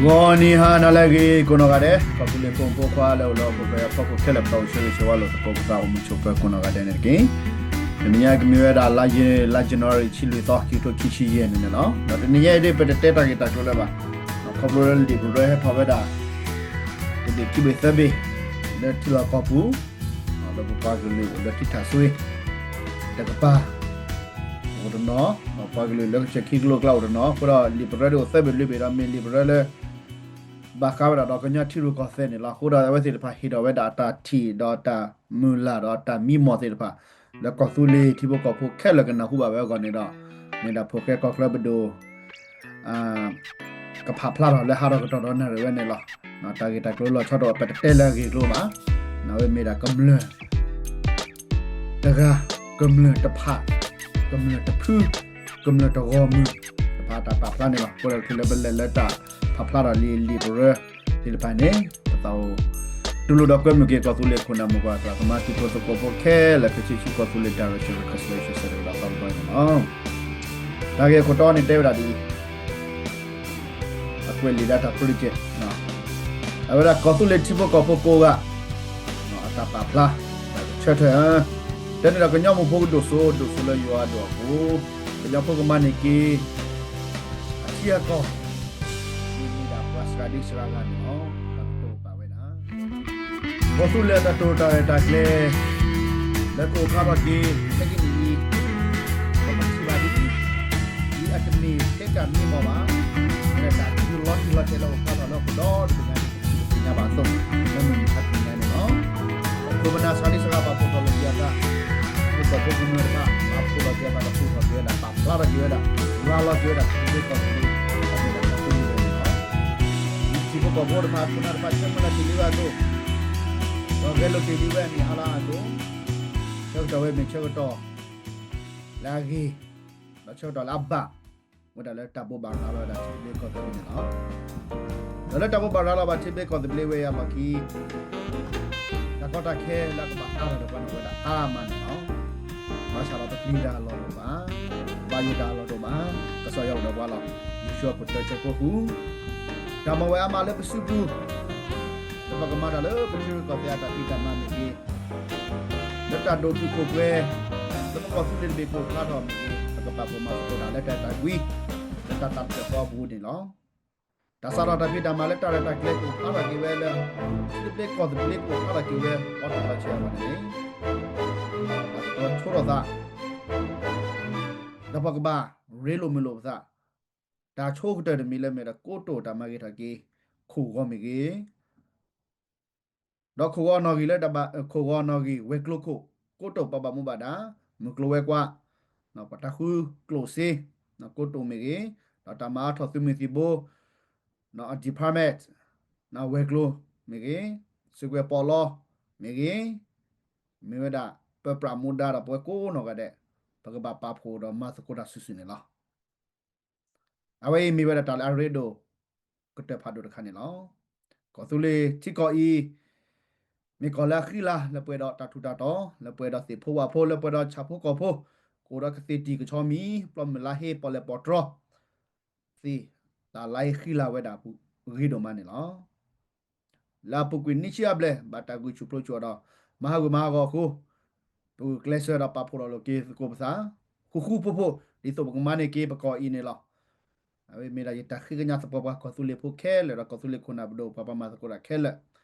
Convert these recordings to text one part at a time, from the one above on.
ဂီၤနံၤဟါနၤလၢအဂ့ၤ ကိးနီၢ်ဂၤဒဲး, ကီၢ်သူလ့ၤဖိမုၣ်ဖိခွါလၢအိၣ်လၢဟီၣ်ခိၣ်ချၢအဖီခိၣ်ခဲလၢာ် ပတၢ်အိၣ်ဆၢဂ့ၤဆၢဝါလိာ်သကိးပသး အိၣ်မုာ်ဆိးပၢၤကိးနီၢ်ဂၤဒဲးန့ၣ်တက့ၢ်. တနံၤညါကမ့ၢ်ဝဲဒၣ် လါယ လါယနူၤအါရံၤ ဆံလွံၢ်သီ ခံကထိခံဆံယဲၢ်န့ၣ်န့ၣ်လီၤ. ဒီးတနံၤညါအံၤဒ် ပတတဲတၢ်ဂ့ၢ်တၢ်ကျိၤလၢၤဘၣ်. ခီဖျိလၢလံာ်ပရၢဟဲထီၣ်ဝဲဒၣ် တဘ့ၣ်ခံဘ့ၣ်သၢဘ့ၣ် လၢထံလီၢ်ကီၢ်ပူၤ လၢပပှၤကလုာ်အိၣ်လၢထံထၣ်စွ့ တကပၤ အိၣ်တနီၤ, ပှၤကလုာ်လၢကစၢၢ်ခံကလိကျါအိၣ်တနီၤ, အဃိဒီးလံာ်ပရၢဒ်အိၣ်သၢဘ့ၣ်လွံၢ်ဘ့ၣ်ဒီး မ့ၢ်လံာ်ပရၢလၢ ဘၣ်ဃးဝဲဒၣ်ဒီးကညီထံရူၢ်ကီၢ်သဲးန့ၣ်လီၤ. အဃိဒီးအဝဲသ့ၣ်တဖၣ်ဟ့ၣ်ထီၣ်ဝဲဒၣ်အတၢ်ထံၣ်ဒီးတၢ်မုၢ်လၢ်ဒီးတၢ်မံမီၢ်သ့ၣ်တဖၣ် လၢကီၢ်သူလ့ၤထံဖိကီၢ်ဖိခဲလၢာ်ကနၢ်ဟူဘၣ်ဝဲအဂီၢ်န့ၣ်ဒီး မ့ၢ်ဒၣ်ဖိၣ်ဃဲကီၢ်ချၢပဒိၣ် ကဖးဖျါထီၣ်လၢဟးထီၣ်ကတီၢ်ဒီးနၣ်ရံၣ်ဝဲန့ၣ်လီၤ. တၢ်ဂ့ၢ်တၢ်ကျိၤလီၤဆီဒီး ပတတဲလၢအဂ့ၢ်အကျိၤဘၣ်. အဝဲမ့ၢ်ဒၣ်ကမျၢၢ်တဂၤ, ကမျၢၢ်တဖၣ်, ကမျၢၢ်တဖု, ကမျၢၢ်တဂီၢ်မုၢ်တဖၣ်အတၢ်ပာ်ဖျါန့ၣ်လီၤ. အဃိဒီးတုၤလၢပလဲၤလၢတၢ်ဖးဖျါထီၣ်လံာ်လံာ်ပရၢသ့ၣ်တဖၣ်န့ၣ် ပသးအိၣ် တူၢ်လိာ်ဒီးကွဲမုာ်က့ၤ ကီၢ်သူလ့ၤခိၣ်နၢ်မိၢ်ပၢ်သရၣ်သမါ တံၤဖိသကိးဖိခဲလၢာ် ကဆံးဆူကီၢ်သူလ့ၤ Direction Reconciliation Centre ကဒီးသီတဘျီန့ၣ်လီၤ. တၢ်ဂ့ၢ်အခိၣ်တီန့ၣ်တဲဝဲဒၣ်ဒ်အံၤ, အကွဲးလံာ်ဒၣ်တၢ် project အဝဲဒၣ်ကီၢ်သူလ့ၤထံဖိကီၢ်ဖိကိးဂၤ အတၢ်ပာ်ဖျါ တၢ်ဆၢထၢၣ် တဲန့ၣ်ဒီး ကညီမိၢ်ဖိကဒိၣ်စိ ဒိၣ်စိလၢယွၤအဒိၣ်အပူၤ, ကညီဖိကမၤန့ၢ်က့ၤ အထံအကီၢ် မ့ၢ်မ့ၢ်ဒၣ်ပှၤစှၤဒ့စှၤဂၤန့ၣ်လီၤ. တၢ်ကတိၤပာ်ဝဲဒၣ် ကီၢ်သူလ့ၤအတၢ်တိာ်တၢ်ရဲၣ်တၢ်ကျဲၤ လၢကအိၣ်ဖျါထီၣ်က့ၤ ခဲကနံၣ်အံၤ ပမၤထံၣ်ဘၣ်ဒ်အံၤ, ဒ်အတမ့ၢ်ထဲတၢ်မံမီၢ်ဘၣ်, လၢတၢ်ဒုးလီၤတံၢ်လီၤဆဲးလၢအိၣ်ဖျါထီၣ်လၢဟီၣ်ခိၣ်ဒီတဘ့ၣ်ညါန့ၣ် ပသ့ၣ်ညါဘၣ်အသိး လၢမုၢ်မဆါတနံၤညါန့ၣ်လီၤ. ခိၣ်ပနၢ်စှၤဒ့စှၤဂၤပာ်ဖှိၣ်ထီၣ်လိာ်က့ၤအသး, ပကီၢ်ဖိကမျၢၢ်တဖၣ် ပာ်ဖှိၣ်ထီၣ်က့ၤအသး ပာ်ဖှိၣ်ထီၣ်က့ၤဝဲဒၣ် ပာ်ဖျါထီၣ်က့ၤဝဲဒၣ် ရၤလီၤက့ၤဝဲဒၣ် ထံသဘျ့ကီၢ်သဘျ့ အမ့ၢ်ဒၣ်ကီၢ်သူလ့ၤန့ၣ်လီၤ. ထံဖိကီၢ်ဖိတဖၣ် ခိၣ်နၢ်တဖၣ် ဆၢမုၢ်လၢ်တ့ၢ်လံဝဲအသိး, ဒီးဂဲၤလိာ်က့ၤလံဝဲအမံၤအါလါအသိး, ဆၢကတီၢ်ဝဲမ့ၢ်ဆၢကတီၢ် လၢအဂ့ၤ, ဒီးဆၢကတီၢ်လၢအဘၣ် ဝဲဒၣ်လၢတၢ်ဘိးဘၣ်ရၤလီၤဝဲဒၣ်ထံသဘျ့ကီၢ်သဘျ့န့ၣ်လီၤ. ဒီးလၢတၢ်ဘိးဘၣ်ရၤလီၤဘၣ်ထံသဘျ့ကီၢ်သဘျ့ဝဲအံၤအလီၢ်ခံ တၢ်ကီတၢ်ခဲလၢအကဘၣ်အါထီၣ်ဒီးပှၤန့ၣ် အိၣ်ဝဲဒၣ်အါမးန့ၣ်လီၤ. ဘၣ်ဆၣ်ဒီးပပျံၤတၢ်အလီၢ်တအိၣ်ဘၣ်, ဘၣ်ယိၣ်တၢ်အလီၢ်တအိၣ်ဘၣ်, ကစၢ်ယွၤအိၣ်ဒီးပှၤလီၤ. ယိၤၡူအခိၣ်တၢ ဆၢဖိဃု, တၢ်မၤဝဲအါမးလၢပစုပူၤ, လၢပကမၤတၢ်လၢပထံရူၢ်ကီၢ်သဲးအတၢ်ဖံးတၢ်မၤမ့ၢ်ဂ့ၤ, လၢတၢ်ဒိၣ်တုာ်ခိၣ်ပှဲၤ, လၢပကီၢ်သူလ့ၤတဘ့ၣ်ကအိၣ်ဖျါထီၣ်မ့ၢ်ဂ့ၤ, ပကပာ်ဖှိၣ်မၤသကိးတၢ်လၢတၢ်အဲၣ်တၢ်ကွံ, လၢတၢ်သးတဖျၢၣ်ဃီအပူၤန့ၣ်လီၤ. တၢ်စးထီၣ်တၢ်ဖံးတၢ်မၤလၢတၢ်ရဲၣ်တၢ်ကျဲၤကအိၣ်ဖျါထီၣ်က့ၤဝဲလၢ ထံသဘျ့ကီၢ်သဘျ့ကအိၣ်ဖျါထီၣ်က့ၤဝဲ လီၤတံၢ်လီၤဆဲးအဂီၢ်န့ၣ်န့ၣ် ပကဆိထီၣ်သး ဒီးပကဘၣ်ရ့လိာ်မုာ်လိာ်ပသး, တၢ်ဆိကတၢၢ်တမံၤလၢမ့ၢ်ဒီး ကိတိာ်တၢ်မၤဂ့ၤထီၣ်က့ၤ ခိၣ်ဂီၤမ့ၢ်ဂ့ၤ, ဒီးခိၣ်ဂီၤနီၣ်ဂံၢ်လၢတၢ်ဘၣ် ခိၣ်ဂီၤနီၣ်ဂံၢ်ဝဲၤကျိခိၣ် ကိတိာ်ပှၤဘၣ်မူဘၣ်ဒါ, မုၢ်ကျိၤဝဲၤကွာ်, ပှၤတၢ်ဃုကျိၣ်စ့ ကိတိာ်မ့ၢ်ဂ့ၤ, ဒီးတၢ်မၤအါထီၣ်သုးမုၢ်သံၣ်ဘိ department ဝဲၤကျိၤမ့ၢ်ဂ့ၤ, စုကဝဲၤပီးလီမ့ၢ်ဂ့ၤ, မ့ၢ်ဝဲဒၣ် ပပြးမူဒါဒီးပဝဲကိးနီၢ်ဂၤဒဲး ပကဘၣ်ပာ်ဖှိၣ်ဒီးမၤသကိးတၢ်စုာ်စုာ်န့ၣ်လီၤ. အဝဲအံၤမ့ၢ်ဝဲဒၣ်တၢ်လၢအရ့ဒိၣ်ကတၢၢ်ဖးဒိၣ်တခါန့ၣ်လီၤ. ကီၢ်သူလ့ၤထံကီၢ်အံၤ မ့ၢ်ကီၢ်လၢအဃံလၤ လၢပှဲၤဒီးတၢ်ထူးတၢ်တီၤ, လၢပှဲၤဒီးသ့ၣ်ဖိဝၣ်ဖိ, လၢပှဲၤဒီးဆၣ်ဖိကီၢ်ဖိ, ကအိၣ်ဒီးကသ့ၣ်တံၢ်ကဆီမံၤ, ပျီမုၢ်လါဟ့, ပီၣ်လဲၣ်ပီၣ်တြီၤသ့ၣ်, တၢ်လၢအဃံလၤဝဲဒၣ်အပူၤ ဂ့ၤဒိၣ်မးန့ၣ်လီၤ. လၢအပူၤကွံာ်နံၣ်ဆံအဘျဲၣ် ဘၣ်တၢ်ဂုာ်ဆူၣ်ပျိဆူၣ်အီၤဒီး မၤဟးဂူာ်မၤဟးဂီၤအဃိ, ပဂုာ်ကျဲးစၢးဒီးပာ်ဖှိၣ်ထီၣ်လိာ်က့ၤသကိးပသး ဃူဃူဖိးဖိး ဒ်သိးပကမၤန့ၢ်က့ၤပကီၢ်အံၤန့ၣ်လီၤ. အဝဲမ့ၢ်ဒၣ်ယတၢ်ဃ့ကညးသပှၢ်ပှၢ်ကီၢ်သူလ့ၤဖိခဲလၢာ်ဒီး ကီၢ်သူလ့ၤခိၣ်နၢ်ပဒိၣ် ပှၤဘၣ်မၤသကိးတၢ်ခဲလၢာ်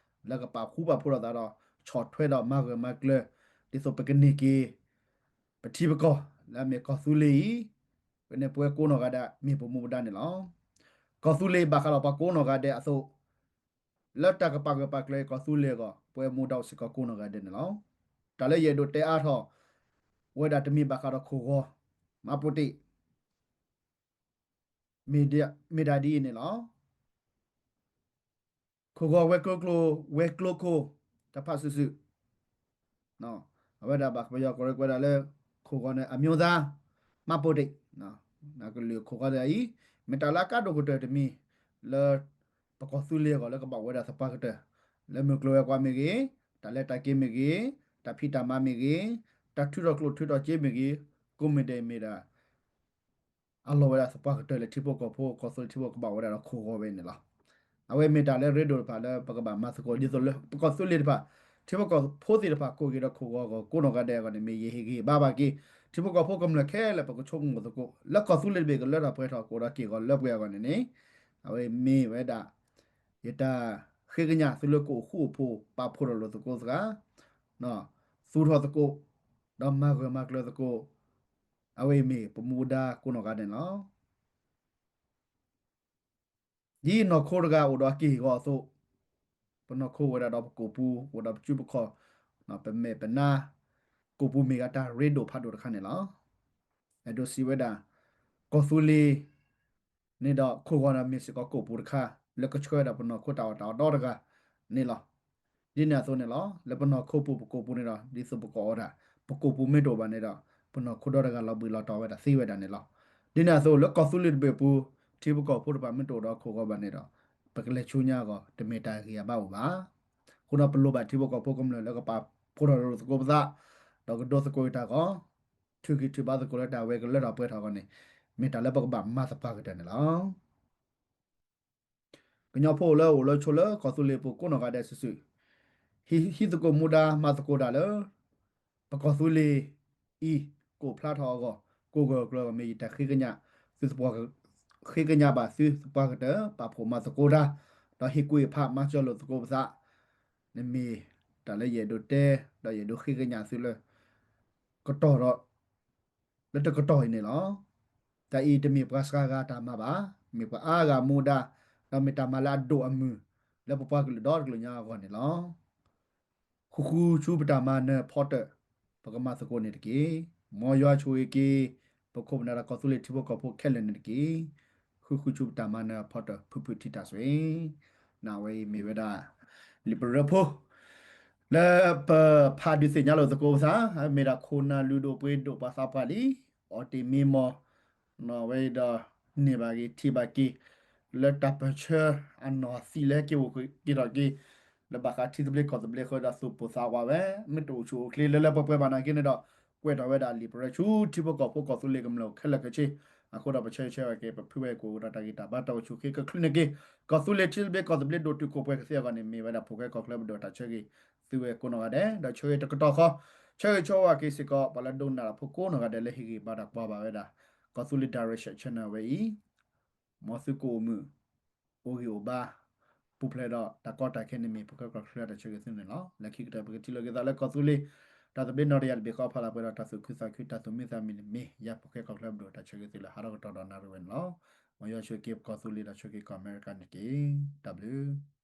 လၢကပာ်ဃူပာ်ဖိးထီၣ်သးဒီး ဆီၣ်ထွဲဒီးမၤဂၢၢ်မၤကျၢၤ ဒ်သိးပကန့ၢ်က့ၤ ပထံပကီၢ် လၢအမ့ၢ်ကီၢ်သူလ့ၤအံၤ, ပန့ၢ်ပဝဲကိးနီၢ်ဂၤဒဲး မ့ၢ်ပမူပဒါန့ၣ်လီၤ. ကီၢ်သူလ့ၤဘၣ်ဃးဒီးပှၤကိးနီၢ်ဂၤဒဲးအသိး လၢတၢ်ကပာ်ဂၢၢ်ပာ်ကျၢၤကီၢ်သူလ့ၤအဂီၢ် ပဝဲမူဒါအိၣ်စ့ၢ်ကီးကိးနီၢ်ဂၤဒဲးန့ၣ်လီၤ. တၢ်လၢယအဲၣ်ဒိးတဲအါထီၣ်ဝဲဒၣ်တမံၤဘၣ်ဃးဒီးခိၣ်ဂီၤ မၤပိာ်တ့ၢ် မ့ၢ်ဒၣ်ဒ်အံၤန့ၣ်လီၤ. ခိၣ်ဂီၤဝဲၤကျိၤကျိၤ ဝဲၤကျိၤခိၣ် တဖၣ်စုာ်စုာ် အဝဲဒၣ်ဘၣ်ကပယီၤကရၢကရိဝဲဒၣ်လၢ ခိၣ်ဂီၤန့ၣ် အမျိုးသား မှတ်ပုံတင် ကလုာ်ခိၣ်ဂီၤတဂၤအံၤ မ့ၢ်တၢ်လၢအကါဒိၣ်ကတၢၢ်တမံၤ လၢပကီၢ်သူလ့ၤအဂီၢ်လၢကဘၣ်အိၣ်ဝဲဒၣ်သပှၢ်ကတၢၢ် လၢမုၢ်ကျိၤဝဲၤကွာ်မ့ၢ်ဂ့ၤ, တၢ်လဲၤတၢ်က့ၤမ့ၢ်ဂ့ၤ, တၢ်ဖံးတၢ်မၤမ့ၢ်ဂ့ၤ, တၢ်ထုးထီၣ်ကျိၣ်ထုးထီၣ်စ့မ့ၢ်ဂ့ၤ, ကိးမံၤဒဲးမ့ၢ်ဒၣ် အလီၢ်ဝဲဒၣ်သပှၢ်ကတၢၢ်လၢထံဖိကီၢ်ဖိ ကီၢ်သူလ့ၤထံဖိကဘၣ်အိၣ်ဝဲဒၣ်ဒီးခိၣ်ဂီၤဝဲန့ၣ်လီၤ. အဝဲမ့ၢ်တၢ်လၢအရ့ဒိၣ်တဖၣ်လၢပကဘၣ်မၤသကိး ဒ်သိးလၢပကီၢ်သူလ့ၤတဖၣ် ထံဖိကီၢ်ဖိသ့ၣ်တဖၣ် ကိးက့ၤဒီးခိၣ်ဂီၤအဂီၢ် ကိးနီၢ်ဂၤဒဲးအဂီၢ်န့ၣ် မ့ၢ်ယဟ့ၣ်ဂံၢ်ဟ့ၣ်ဘါဘၣ်က့ၤ ထံဖိကီၢ်ဖိကမျၢၢ်ခဲလၢာ် ပကဆိကမိၣ်သကိး လၢကီၢ်သူလ့ၤတဘ့ၣ်ကလၢထီၣ်ပှဲၤထီၣ် ကအိၣ်ဒီးက့ၢ်ဂီၤလၢပှဲၤအဂီၢ်န့ၣ်န့ၣ် အဝဲမ့ၢ်ဝဲဒၣ် ယတၢ်ဃ့ကညးသုလၢကအိၣ်ဃူအိၣ်ဖိး ပာ်ဖှိၣ်ထီၣ်လိာ်သကိးစှၤ သူၣ်ထီၣ်သကိး ဒီးမၤဂၢၢ်မၤကျၢၤသကိး အဝဲအံၤမ့ၢ်ပမူဒါကိးနီၢ်ဂၤဒဲးန့ၣ်လီၤ. ဒ်နီၢ်ခိတဂၤအိၣ်ဒီးအက့ၢ်အဂီၤအသိး, ပနီၢ်ခိအိၣ်ဝဲဒၣ်ဒီးပကိာ်ပူၤ, အိၣ်ဒီးပစုပခီၣ်, ပမဲာ်ပနါ, ကိာ်ပူၤမ့ၢ်ဂ့ၤတၢ်ရ့ဒိၣ်ဖးဒိၣ်တခါန့ၣ်လီၤ. အဲၣ်ဒိးစံးဝဲဒၣ်, ကီၢ်သူလ့ၤ န့ၣ်ဒီးခိၣ်ဂီၤန့ၣ်မ့ၢ်စ့ၢ်ကီးကိာ်ပူၤတခါ လၢကဆှၢဝဲဒၣ်ပနီၢ်ခိတၢ်အီၣ်တၢ်အီဒီတဂၤန့ၣ်လီၤ. ဒ်န့ၣ်အသိးန့ၣ်လီၤ, လၢပနီၢ်ခိပူၤပကိာ်ပူၤန့ၣ်ဒီး ဒ်သိးပကအီၣ်ဒၣ် ပကိာ်ပူၤမ့ၢ်တအိၣ်ဘၣ်န့ၣ်ဒီး ပနီၢ်ခိဒီတဂၤလီၤဘှံးလီၤတီၤဝဲဒၣ်သ့ဝဲဒၣ်န့ၣ်လီၤ. ဒ်န့ၣ်အသိးလၢကီၢ်သူလ့ၤတဘ့ၣ်အပူၤ ထံဖိကီၢ်ဖိတဖၣ်မ့ၢ်တအိၣ်ဒီးခိၣ်ဂီၤဘၣ်န့ၣ်ဒီး ပကလဲၤဆူညါအဂီၢ် တမ့ၢ်တၢ်ဂံၢ်အဘါအိၣ်ဘၣ်. အဃိဒီးပလိၣ်ဘၣ်ထံဖိကီၢ်ဖိကမျၢၢ်လၢကပာ်ဖှိၣ်ထီၣ်လိာ်သကိးပသး, ဒီးကဒိသကိးတၢ်ဂီၤ ထုးက့ၤထုးဘါသကိးလၢတၢ်ဝဲကလၢထီၣ်ပှဲၤထီၣ်အဂီၢ်န့ၣ် မ့ၢ်တၢ်လၢပကဘၣ်မၤသပှၢ်ကတၢၢ်န့ၣ်လီၤ. ကညီဖိလၢအိၣ်လၢဆိလၢကီၢ်သူလ့ၤပူၤကိးနီၢ်ဂၤဒဲးစုာ်စုာ်, ဟံးသကိးမူဒါမၤသကိးတၢ်လၢ ပကီၢ်သူလ့ၤအံၤ ကအိၣ်ဖျါထီၣ်အဂီၢ် ကိးဂၢၢ်ကျၢၤအဂီၢ် မ့ၢ်ယတၢ်ဃ့ကညး သုသပှၢ် ဃ့ကညးဘၣ်သုသပှၢ်ကတၢၢ် ပာ်ဖှိၣ်မၤသကိးတၢ် ဒီးဟ့ၣ်ကူၣ်ဟ့ၣ်ဖးမၤစၢၤလိာ်သကိးပသး န့ၣ်မ့ၢ်တၢ်လၢယအဲၣ်ဒိးတဲ ဒီးယအဲၣ်ဒိးဃ့ကညးသုလၢ ကတီၢ်ဒီး လၢတကတီၢ်အံၤန့ၣ်လီၤ. တၢ်အံၤတမ့ၢ်ပှၤစှၤဂၤတၢ်မၤဘၣ်, မ့ၢ်ပှၤအါဂၤမူဒါ, ဒီးမ့ၢ်တၢ်မၤလၢအဒိၣ်အမုၢ် လၢပပှၤကလုာ်ဒီတကလုာ်ညါအဂီၢ်န့ၣ်လီၤ. ဃုဃုဆူပတၢ်မၤနၢၤဖီတၢၣ် ပကမၤသကိးန့ၣ်တက့ၢ်. မ်ယွၤဆိၣ်ဂ့ၤက့ၤ ပခိၣ်ပနၢ်ဒီးကီၢ်သူလ့ၤထံဖိကီၢ်ဖိခဲလၢာ်န့ၣ်တက့ၢ်. ဃုဃုဆူပတၢ်မၤနၢၤဖီတၢၣ် ဖုၣ်ဖုၣ်ထံတၢ်စွ့ နဝဲအံၤမ့ၢ်ဝဲဒၣ် လံာ်ပရၢဖိ လၢပဖးဒုးသ့ၣ်ညါလိာ်သကိးပသး မ့ၢ်ဒၣ်ခိၣ်နၢ်လုၢ်ဒိၣ်ပှ့ၤဒိၣ်ပှၤသးပှၢ်လံ, အီၣ်တ့ၢ်မ့ၢ်မီၢ် နီၢ်ဝဲအံၤဒီး န့ၢ်ဘၣ်က့ၤထံၣ်ဘၣ်က့ၤ လၢတၢ်ပၢၢ်ဆၢအနီၢ်သံလၢဟဲက့ၤအိၣ်က့ၤထီၣ်က့ၤ လၢဘၣ်ဃးထံသဘျ့ကီၢ်သဘျ့ဃီဒီးသူၣ်ပိၢ်သးဝးဝဲ မ့ၢ်တအိၣ်ဆူၣ်အိၣ်ချ့လၢလၢပှဲၤပှဲၤဘၣ်နာ်က့န့ၣ်ဒီး ကွဲးထီၣ်ဝဲဒၣ်လံာ်ပရၢဆူထံဖိကီၢ်ဖိကီၢ်သူလ့ၤကမျၢၢ်ခဲလၢာ်ခဲဆ့ အဃိဒီးပဆၢဂ့ၤဆၢဝါက့ၤ ပဖုဝဲကိးဒီးတၢ်ဂံၢ်တၢ်ဘါတၢ်အိၣ်ဆူၣ်အိၣ်ချ့ကချုးန့ၢ်က့ၤ ကီၢ်သူလ့ၤထံသဘျ့ကီၢ်သဘျ့ဒိၣ်တုာ်ခိၣ်ပှဲၤကသ့အဂီၢ်န့ၣ် မ့ၢ်ဝဲဒၣ်ဖိၣ်ဃဲကီၢ်ချၢပဒိၣ်တၢ်ဆၢဂ့ၤသုဝဲကိးနီၢ်ဂၤဒဲး ဒီးဆၢဂ့ၤတကတီၢ်ဃီ ဆၢဂ့ၤဆၢဝါက့ၤစ့ၢ်ကီး ပှၤလၢဒိကနၣ်တၢ်ဖိကိးနီၢ်ဂၤဒဲးလၢဟ့ၣ်ဂံၢ်ဘါတၢ်ကွၢ်ဘၣ်ဝဲဒၣ် ကီၢ်သူလ့ၤ direction channel ဝဲအံၤ မ်သုကအိၣ်မုာ် အိၣ်ဂံၢ်အိၣ်ဘါ ပူၤဖျဲးဒီးတၢ်ကီတၢ်ခဲန့ၣ်မ့ၢ် ဖိၣ်ဃဲကီၢ်ချၢတၢ်ဆၢဂ့ၤသုန့ၣ်လီၤ. လၢခံကတၢၢ် ပကထံၣ်လိာ်က့ၤသးလၢကီၢ်သူလ့ၤ တၢ်သဘျ့နီၢ်တယၢ်တဘ့ၣ်ဃီဖီလာ်ပှဲၤဒီးတၢ်သူၣ်ခုသးခု တၢ်သူၣ်မံသးမုာ်န့ၣ်မ့ၢ် ယၤဖိၣ်ဃဲကီၢ်ချၢပဒိၣ်တၢ်ဆၢဂ့ၤသုလၢဟးထီၣ်ကတီၢ်ဒီးနၣ်ရံၣ်ဝဲန့ၣ်လီၤ. မ်ယွၤဆိၣ်ဂ့ၤက့ၤပကီၢ်သူလ့ၤဒီးဆိၣ်ဂ့ၤက့ၤကီၢ်အမဲရကၤန့ၣ်တက့ၢ်. တၢ်ဘျုး